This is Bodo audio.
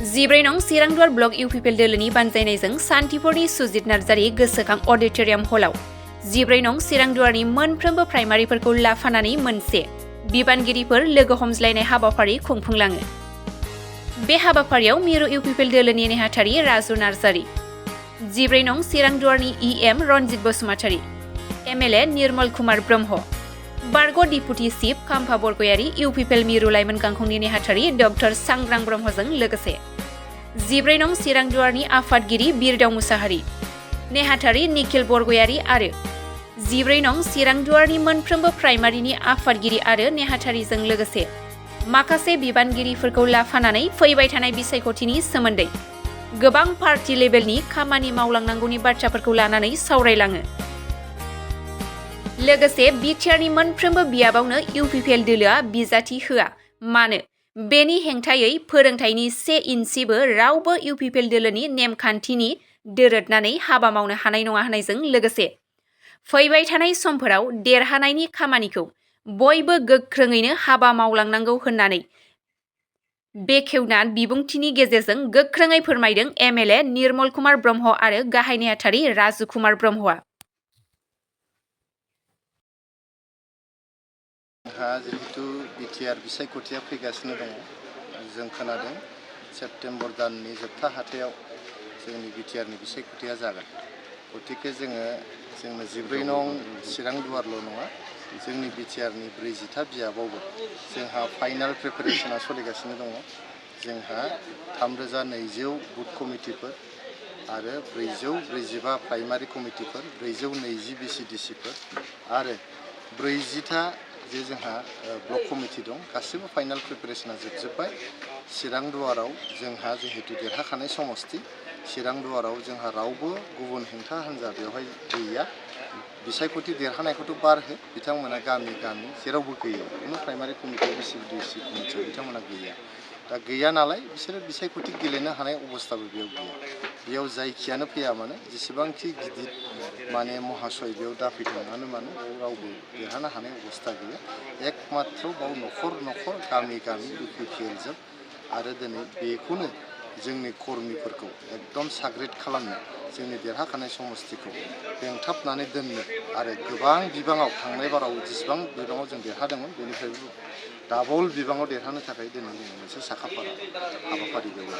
14 नं चिरांदुवार ब्लक इउपिपिएल दोलोनि बानजायनायजों सान्थिपुरनि सुजित नार्जारि गोसोखां अडिटोरियाम हलाव 14 नं चिरांदुवारनि मोनफ्रोमबो प्राइमारिफोरखौ लाफानानै मोनसे बिबानगिरिफोर लोगो हमज्लायनाय हाबाफारि खुंफुंलाङो। बे हाबाफारियाव मिरु इउपिपिएल दोलोनि नेहाथारि राजु नार्जारि, 14 नं चिरांदुवारनि इएम रनजित बसुमतारि, एमएलए निर्मल कुमार ब्रह्म, बारग' डिपुटि चिफ खाम्फा बरगयारि इउपिपिएल मिरु लाइमोन गांखंनि नेहाथारि डक्टर सांग्रां ब्रह्मजों लोगोसे 14 नं चिरांदुवारनि आफादगिरि बिरदाव मुसाहारि, नेहाथारि निखिल बरगयारि आरो 14 नं चिरांदुवारनि मोनफ्रोमबो प्राइमारिनि आफादगिरि आरो नेहाथारिजों लोगोसे माखासे बिबानगिरिफोरखौ लाफानानै फैबाय थानाय बिसायख'थिनि सोमोन्दै गोबां पार्टी लेभेलनि खामानि मावलांनांगौनि बाथ्राफोरखौ लानानै सावरायलाङो। लोगोसे बिटिआरनि मोनफ्रोमबो बियाबावनो इउपिपिएल दोलोआ बिजाथि होआ मानो बेनि हेंथायै फोरोंथायनि 1 इन्सिबो रावबो इउपिपिएल दोलोनि नेमखान्थिनि दोरोदनानै हाबा मावनो हानाय नङा होननायजों लोगोसे फैबाय थानाय समफोराव देरहानायनि खामानिखौ बयबो गोख्रोङैनो हाबा मावलांनांगौ होननानै बेखेवना बिबुंथिनि गेजेरजों गोख्रोङै फोरमायदों एमएलए निर्मल कुमार ब्रह्म आरो गाहाय नेहाथारि राजु कुमार ब्रह्मआ। जिहेतु बिटिआर बिसायख'थिया फैगासिनो दङ, जों खोनादों सेप्तेम्बर दाननि जोबथा हाथायाव जोंनि बिटिआरनि बिसायख'थिया जागोन। गतिके जोंनो 14 नं चिरांदुवारल' नङा, जोंनि बिटिआरनि 40था बियाबावबो जोंहा फाइनाल प्रिपेरेसना सोलिगासिनो दङ। जोंहा 3200 बुथ कमिटिफोर आरो 445 प्राइमारि कमिटिफोर, 420 बिसिडिसिफोर आरो 40था जे जोंहा ब्लक कमिटि दं, गासिबो फाइनाल प्रिपेरेसना जोबजोब्बाय। चिरांदुवाराव जोंहा जिहेतु देरहाखानाय समस्ति, चिरांदुवाराव जोंहा रावबो गुबुन हेंथा हान्जा बेवहाय गैया। बिसायख'थि देरहानायखौथ' बारहो, बिथांमोना गामि गामि जेरावबो गैया, कुनु प्राइमारि कमिटि बिसिडिसि कमिटियाव बिथांमोना गैया। दा गैया नालाय बिसोरो बिसायख'थि गेलेनो हानाय अबस्थाबो बेयाव गैया। बेयाव जायखियानो फैया मानो, जेसेबांखि गिदिर माने महाशय बेयाव दाफैथों मानो रावबो देरहानो हानाय अबस्था गैया। एकमात्र बाव न'खर न'खर गामि गामि इउपिपिएलजों आरो दिनै बेखौनो जोंनि कर्मिफोरखौ एकदम साग्रिद खालामनो, जोंनि देरहाखानाय समस्तिखौ बेंथाबनानै दोननो आरो गोबां बिबाङाव थांनाय बाराव जेसेबां बिबाङाव जों देरहादोंमोन बेनिफ्रायबो डाबल बिबाङाव देरहानो थाखाय दिनै जों मोनसे साखाफारा हाबाफारि बेयाव